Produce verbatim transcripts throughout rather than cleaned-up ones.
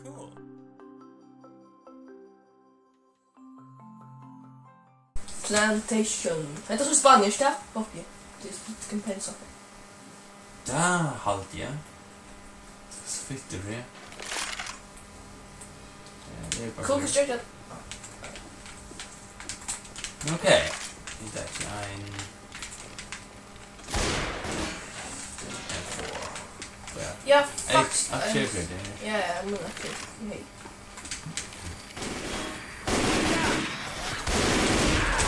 Cool. Plantation. Hetta er sum spaniskt, ja? Okey. Tað er sum ein pensa. Tað haldi eg. So fittur her. Ja, tað er bara... Kom, her. Forstyrra. Okey. Vit taka ein. Ja, fuck. Ey, aktier fyri tað. Ja, ja, men aktier. Hey.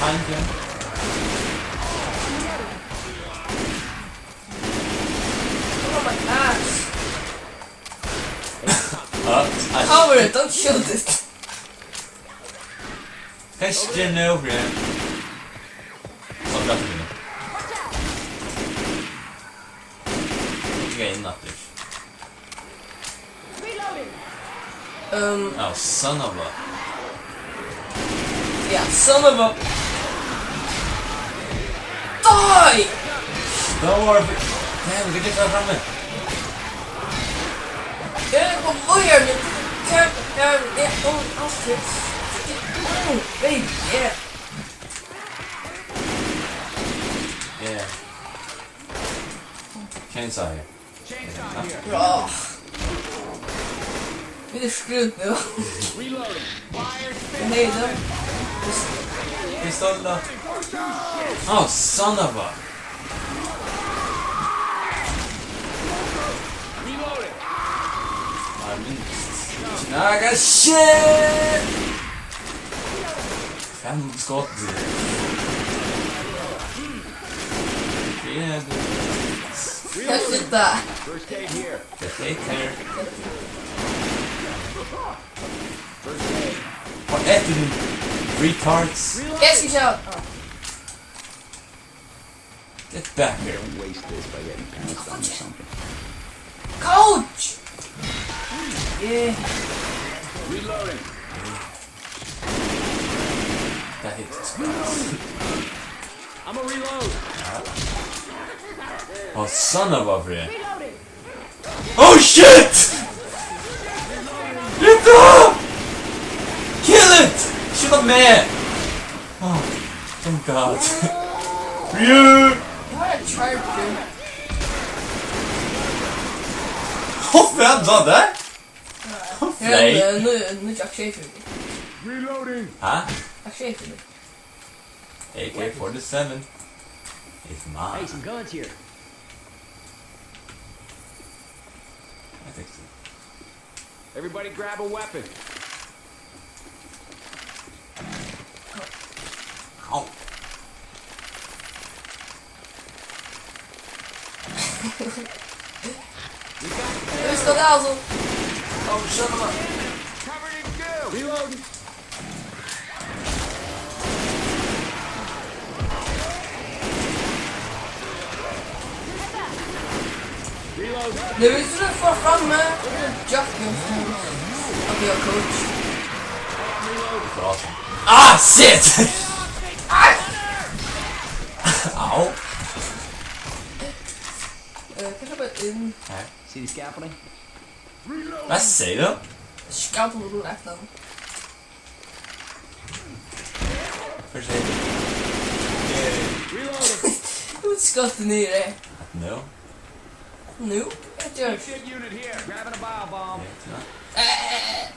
Tanken. Oh my gosh. Cover it, don't shoot it. Hestur nú, Brian. So, gott. Nú er inn aftur. Um, oh, son of a... Yeah, son of a... Die! Don't worry. Damn, get this out from me. Yeah, come over here, man. Can't, can't, yeah, oh, oh, shit. Oh, baby, yeah. Yeah. Chainsaw here. Bro. Vit eru screwed nú. Eg hevði tað. Pistol, da. Oh, son of a... Nei, men... Snaga shit! Fem skot. Hvat er tað? First aid here. Hvat er tað, retards? Eg skal ikki hava... Get back here. Don't waste this by getting pounced on or something. Coach! Yeah. Reloading. That hit. I'm a reload. Oh, son of a bitch. Reloading. Oh shit! Get up! Kill it! Shoot at me! Oh, thank God. Ryu! Eg havi ein charger. How fan var det? Her er ein, eh, nýggj aksjonsfilm. Reloading. Hæ? Aksjonsfilm. A K forty-seven. It's mine. Hey, some guns here. I think so. Everybody grab a weapon. Ow. We got... Eg skal tað, altso. Oh, shut up. Covered in goo. Reloading. Nei, hvis du får fram med, så blir det Jack. Okay, coach. Ah, shit! Au! Eh, kanskje bare inn. Her. See the scaffolding? Hvad sagde du? Scaffolding, et eller andet. Forsøg. Yay. Reload. Skot niður, eh. No. No? Eg gjør... Shit unit here. Grabbing a bio bomb. Yeah, it's not. Eh, eh, eh,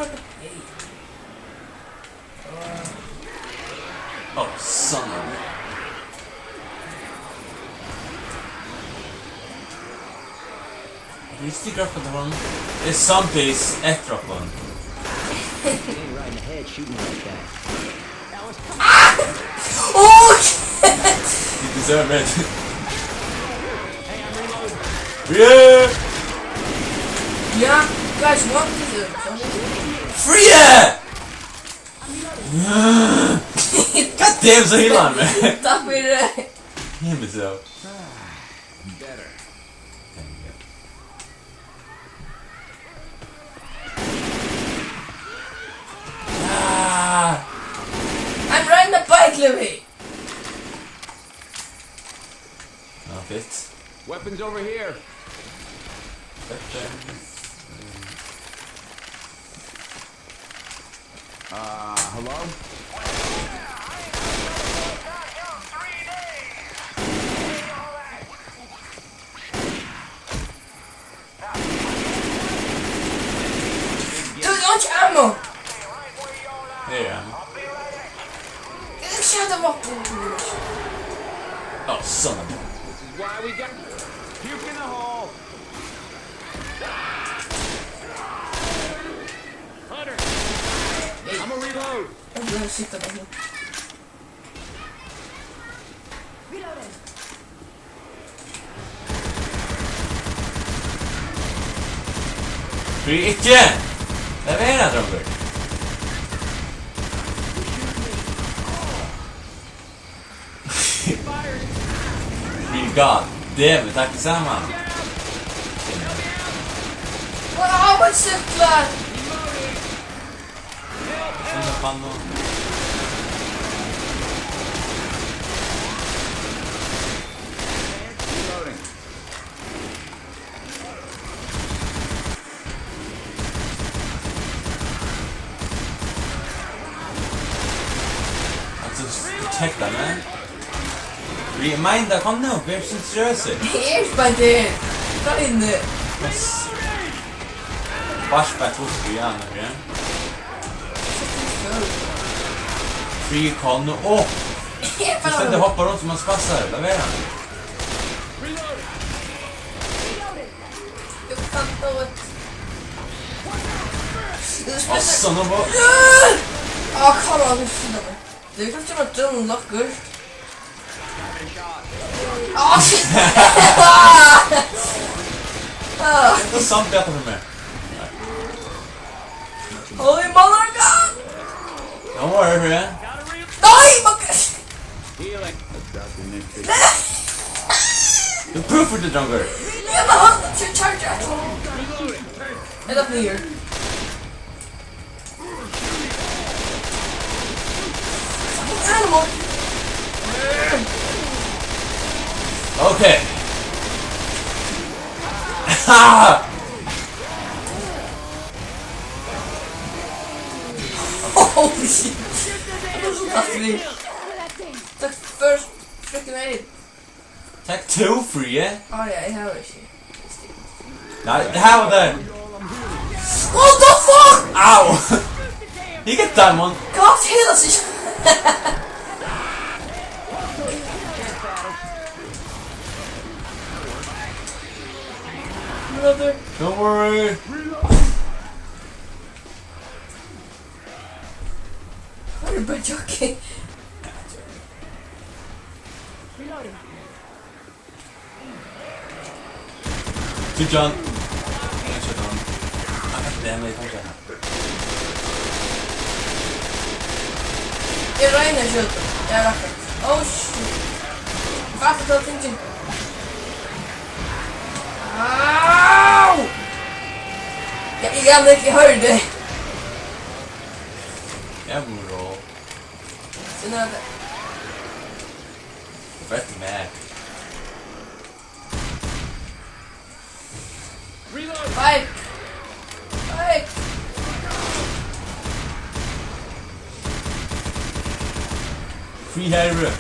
eh. Hey. Oh, son of a... Did you stick up for the horn? It's some piece, extra fun. You ain't right in the head shooting like that. That was... Ah! Oh, shit! You deserve it. Hey, I'm reloading. Yeah! Yeah, guys, what is it? Free it! God damn, so he on, man. Takk fyri. Heal myself. Better. Thank you. Ah! I'm riding a bike, Louis. Not it. Weapons over here. Weapons. Uh, hello? Dude, don't you ammo? Her er ammo. Get the shot of up. Oh, son of a. This is why we got puke in the hole. Hunter, I'm a reload. I'm gonna shoot them. Frí ikki! Lat vera, drongur. Frí, god damn it, takk, tað sama. Wow, what shit, man? Send up on them. Altso, protect them, man. Reminder, kom nú, ver so stressað. Eg eri bara her. Kom inn. Yes. Flashback upp í hann, ok? Free, kom nú upp. Eg bara... Tú stendur og hoppar rundt sum ein spassari, lat vera. Jú, kann tú... Á, son of a... Á, come on, tú skilur meg. Tað er kanska bara John Locker. Á, shit! Á. Tað er samt, tað er fyri meg. Holy mother of God! Don't worry, man. Nei, man... Healing. Tú prøvar, drongur. Eg má halda til charger. Ella niður. Fucking animal. Okay. Ha! Holy shit. That was so tough to me. Took first freaking aid. Takk tú, Fríði. Á ja, eg havi ikki. Nei, tað her var tað. What the fuck? Au! He get that one. Hvat heila seg? Don't worry. What a jockey. Reloading. Tú, John. Eg skjóti hann. Hann kann ikki, hann kann ikki. Eg royni at skjóta. Eg rakki. Oh, shit. Eg fekk akkurát tingin. Au! Ja, eg kann ikki hoyra teg. Eg má royna. Tú, ná, tað... Feitt, Mac. Reload! Fight! Fight! Free her, bro.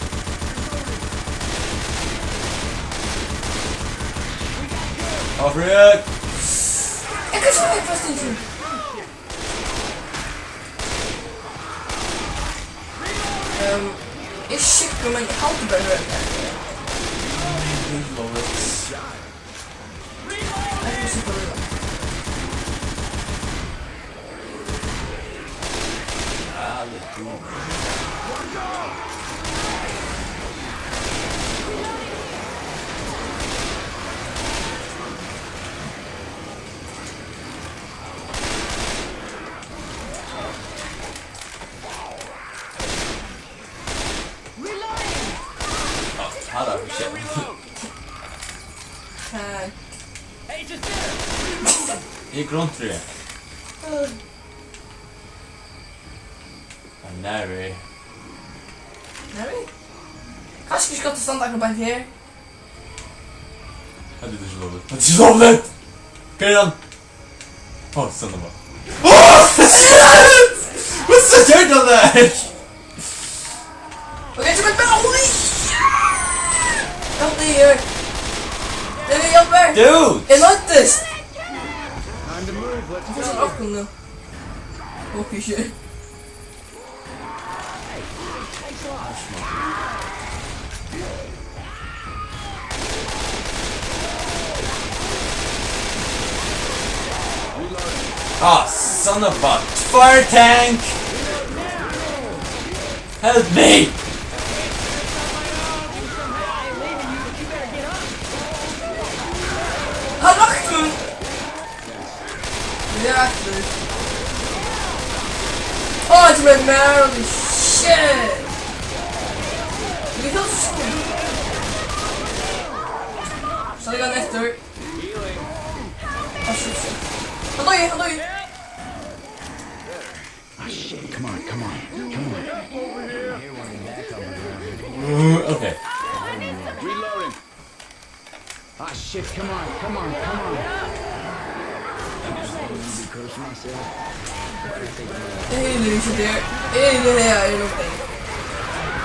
Alfred! Eg kann ikki fáa fast inn. Ehm, eg skyggi, men eg haldi bara her. Eg skyggi bara her. Reloading! Á, har er vi. Takk. Eg grundfrí. Nei, nei. Nei. Kanska ikki gott at standa akkurát beint her. Hetta er ikki lógligt. Hetta er ikki lógligt! Hvar er hann? Á, standa bara. Á! Shit! What's So turn on that! Okay, so we're back. Holy shit! Don't be here. Let me help her. Dude! It looked this. Time to move. Let's go. Holy shit. Ah, son of a fire tank! Help me! Hann rakti meg! Eg rakti meg. Oh, it's red man, holy shit! Vit hava so skuld. Skal eg gå eftir? Oh, shit, shit. Hann doyði, hann doyði. Ah, shit, come on, come on, come on. Mm, okay. Reloading. Ah, shit, come on, come on, come on. Hey, Lucy there. Hey, there, hey, there.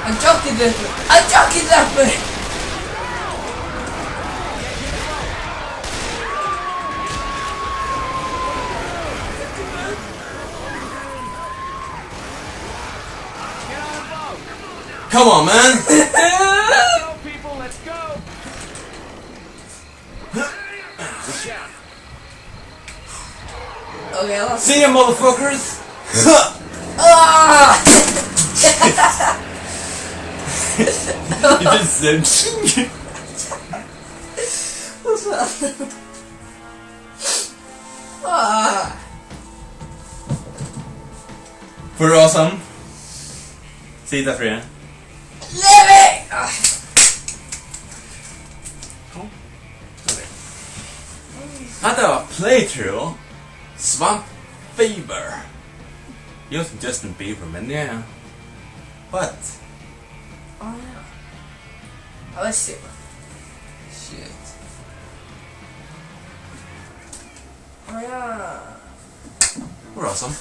Hann jockey drepur. Hann jockey drepur. Come on, man. Go, people, let's go. Okay, I lost. See ya, motherfuckers. Ah! You just said. What's up? Ah. For awesome. Sig tað fyri. Leve! Ah. Kom. Hatta var playthrough. Swamp Fever. Just Justin Bieber, men ja, ja. But. Ah, ja. Ja, let's see. Shit. Ah, ja. We're awesome.